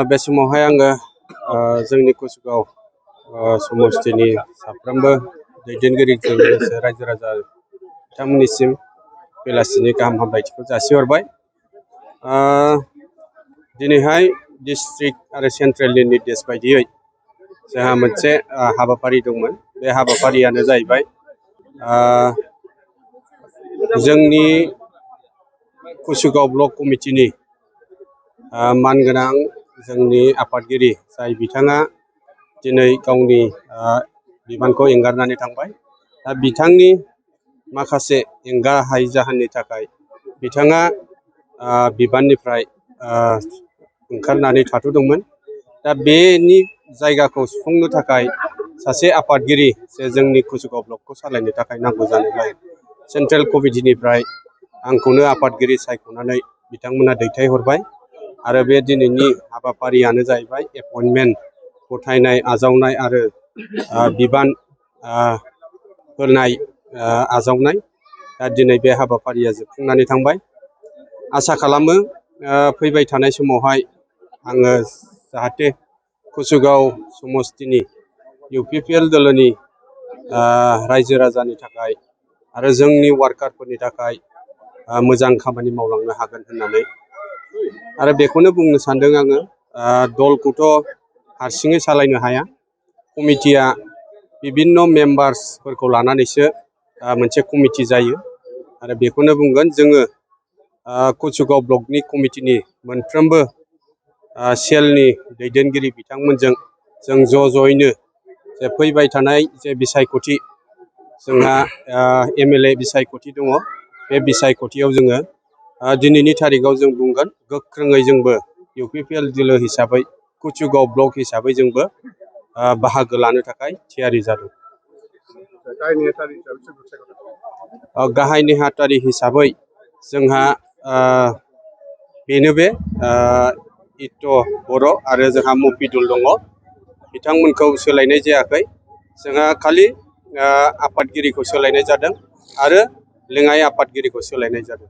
बे समावहाय आङो जोंनि कुसुगाव समस्थिनि साफ्रोमबो दैदेनगिरिजों लोगोसे रायजो राजा बिथांमोननिसिम बेलासिनि गाहाम हामलायथिखौ जासिहरबाय। दिनैहाय डिस्ट्रिक्ट आरो सेन्ट्रेलनि निर्देश बायदियै जोंहा मोनसे हाबाफारि दंमोन। बे हाबाफारियानो जाहैबाय जोंनि कुसुगाव ब्लक कमिटिनि मानगोनां जोंनि आफादगिरि जाय बिथाङा दिनै गावनि बिबानखौ एंगारनानै थांबाय। दा बिथांनि माखासे एंगारहायै जाहोननि थाखाय बिथाङा बिबाननिफ्राय ओंखारनानै थाथ'दोंमोन। दा बेनि जायगाखौ सुफुंनो थाखाय सासे आफादगिरि जे जोंनि कुसुगाव ब्लकखौ सालायनो थाखाय नांगौ जानायलाय सेन्ट्रेल कमिटिनिफ्राय आंखौनो आफादगिरि सायख'नानै बिथांमोना दैथायहरबाय। आरो बे दिनैनि हाबाफारियानो जाहैबाय एपइन्टमेन्ट गथायनाय आजावनाय आरो बिबान होनाय आजावनाय। दा दिनै बे हाबाफारिया जोबफुंनानै थांबाय। आसा खालामो फैबाय थानाय समावहाय आङो जाहाथे कुसुगाव समस्थिनि UPPL दोलोनि रायजो राजानि थाखाय आरो जोंनि वार्कारफोरनि थाखाय मोजां खामानि मावलांनो हागोन होननानै आरो बेखौनो बुंनो सानदों आङो। दलखौथ' हारसिङै सालायनो हाया। कमिटिया बिभिन्न मेम्बार्सफोरखौ लानानैसो मोनसे कमिटि जायो। आरो बेखौनो बुंगोन जोङो कुसुगाव ब्लकनि कमिटिनि मोनफ्रोमबो सेलनि दैदेनगिरि बिथांमोनजों जों ज'यैनो जे फैबाय थानाय जे बिसायख'थि जोंहा MLA बिसायख'थि दङ। बे बिसायख'थियाव जोङो दिनैनि थारिखआव जों बुंगोन गोख्रोङै जोंबो UPPL दोलो हिसाबै कुसुगाव ब्लक हिसाबै जोंबो बाहागो लानो थाखाय थियारि जादों। गाहाय नेहाथारि हिसाबै जोंहा बेनो बे इट्ट' बर' आरो जोंहा मफिदुल दङ। बिथांमोनखौ सोलायनाय जायाखै। जोंहा खालि आफादगिरिखौ सोलायनाय जादों आरो लेङाइ आफादगिरिखौ सोलायनाय जादों।